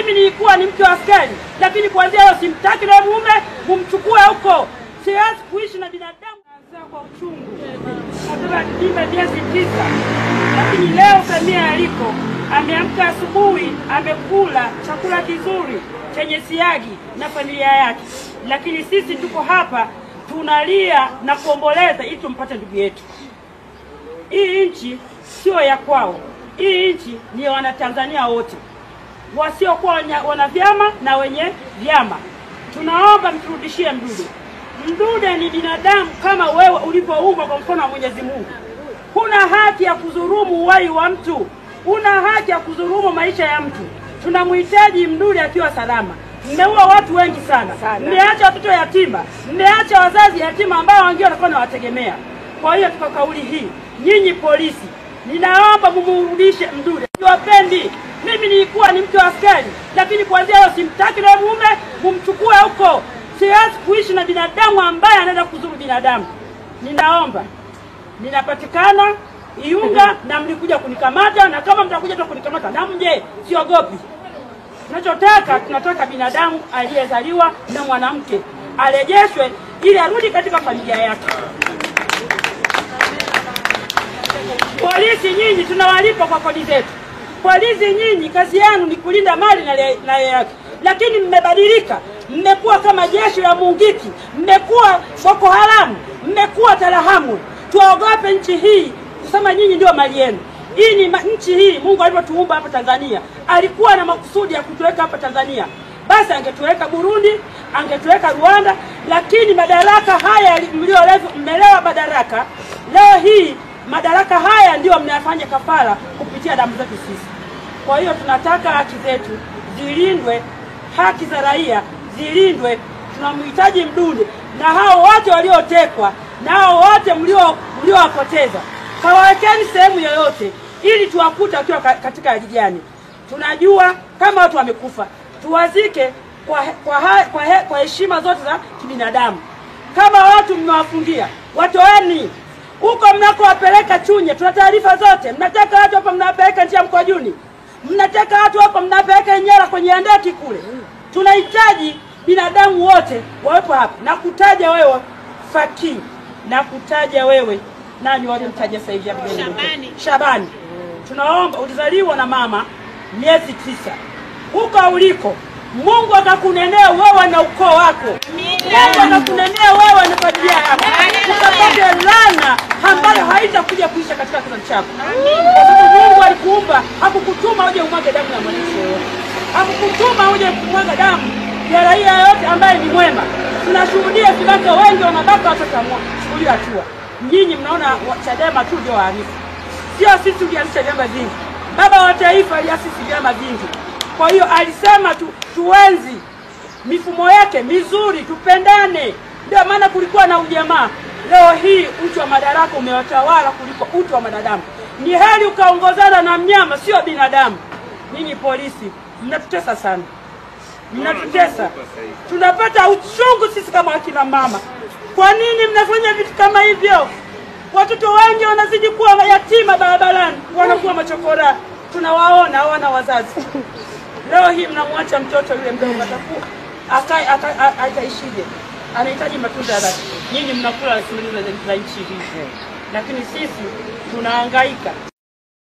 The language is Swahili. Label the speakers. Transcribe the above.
Speaker 1: Mimi nilikuwa ni mke wa askari, lakini kuanzia leo simtaki na mume, mumchukue huko. Siwezi kuishi na binadamu kwa uchungu. Hata mimba miezi 9. Lakini leo Samia aliko, ameamka asubuhi, amekula chakula kizuri chenye siagi na familia yake. Lakini sisi tuko hapa tunalia na kuomboleza ili tumpate ndugu yetu. Hii nchi sio ya kwao. Hii nchi ni ya Wanatanzania wote, wasiokuwa wana vyama na wenye vyama. Tunaomba mturudishie Mdude. Mdude ni binadamu kama wewe ulipoumbwa kwa mkono wa Mwenyezi Mungu. Huna haki ya kudhulumu uhai wa mtu. Huna haki ya kudhulumu maisha ya mtu. Tunamhitaji Mdude akiwa salama. Mmeua watu wengi sana. Mmeacha watoto yatima, mmeacha wazazi yatima ambao wengine walikuwa wanawategemea. Kwa hiyo kwa kauli hii, nyinyi polisi, ninaomba mumrudishe Mdude. Siwapendi. Mimi nilikuwa ni mke wa askari, lakini kuanzia leo simtaki na mume, mumchukue huko. Siwezi kuishi na binadamu ambaye anaweza kudhuru binadamu. Ninaomba. Ninapatikana Iunga na mlikuja kunikamata, na kama mtakuja tu kunikamata na mje, siogopi. Tunachotaka, tunataka binadamu aliyezaliwa na mwanamke arejeshwe ili arudi katika familia yake. Polisi nyinyi tunawalipa kwa kodi zetu. Polisi nyinyi kazi yenu ni kulinda mali na yake. Lakini mmebadilika, mmekuwa kama jeshi la Mungiki, mmekuwa Boko Haram, mmekuwa Tarahamu. Tuogope nchi hii kusema nyinyi ndio mali yenu. Hii ni nchi hii Mungu alipotuumba hapa Tanzania, alikuwa na makusudi ya kutuweka hapa Tanzania. Basi angetuweka Burundi, angetuweka Rwanda, lakini madaraka haya mmelewa madaraka. Leo hii madaraka haya ndio mnayafanya kafara kupitia damu zetu sisi. Kwa hiyo tunataka haki zetu zilindwe, haki za raia zilindwe. Tunamhitaji Mdude na hao wote waliotekwa na hao wote mliowapoteza. Kawawekeni sehemu yoyote ili tuwakute wakiwa katika hali gani. Tunajua kama watu wamekufa, tuwazike kwa heshima zote za kibinadamu. Kama watu mmewafungia, watoeni huko mnakowapeleka Chunya. Tuna taarifa zote. Mnataka watu hapa mnawapeleka njia Mkwajuni, mnataka watu hapa mnawapeleka Nyera kwenye andaki kule. Tunahitaji binadamu wote wawepo hapa. Na kutaja wewe Faki, na kutaja wewe nani walimtaja sasa hivi hapa? Shabani. Shabani. Tunaomba, ulizaliwa na mama miezi 9. Huko uliko Mungu akakunenea wewe na ukoo wako. Mungu akakunenea wewe na familia yako. Ukapate laana ambayo haitakuja kuisha katika kizazi chako. Kwa sababu Mungu alikuumba, hakukutuma uje umwage damu ya mwananchi yoyote. Hakukutuma uje kumwaga damu ya raia yote ambaye ni mwema. Tunashuhudia vibaka wengi wanabaka watoto wa chukulia hatua. Nyinyi mnaona Chadema tu ndio wahalifu. Sio sisi tulianzisha vyama vingi. Baba wa taifa aliasisi vyama vingi. Kwa hiyo alisema tuenzi mifumo yake mizuri, tupendane. Ndio maana kulikuwa na ujamaa. Leo hii utu wa madaraka umewatawala kuliko utu wa binadamu. Ni heri ukaongozana na mnyama, sio binadamu. Nyinyi polisi mnatutesa sana. Mnatutesa. Tunapata uchungu sisi kama akina mama. Kwa nini mnafanya vitu kama hivyo? Watoto wengi wanazidi kuwa yatima barabarani, wanakuwa machokora. Tunawaona hawana wazazi. Leo hii mnamwacha mtoto yule mdogo atakuwa ataishije? Anahitaji matunzo ya dhati. Nyinyi mnakula rasilimali za nchi hii, lakini sisi tunahangaika.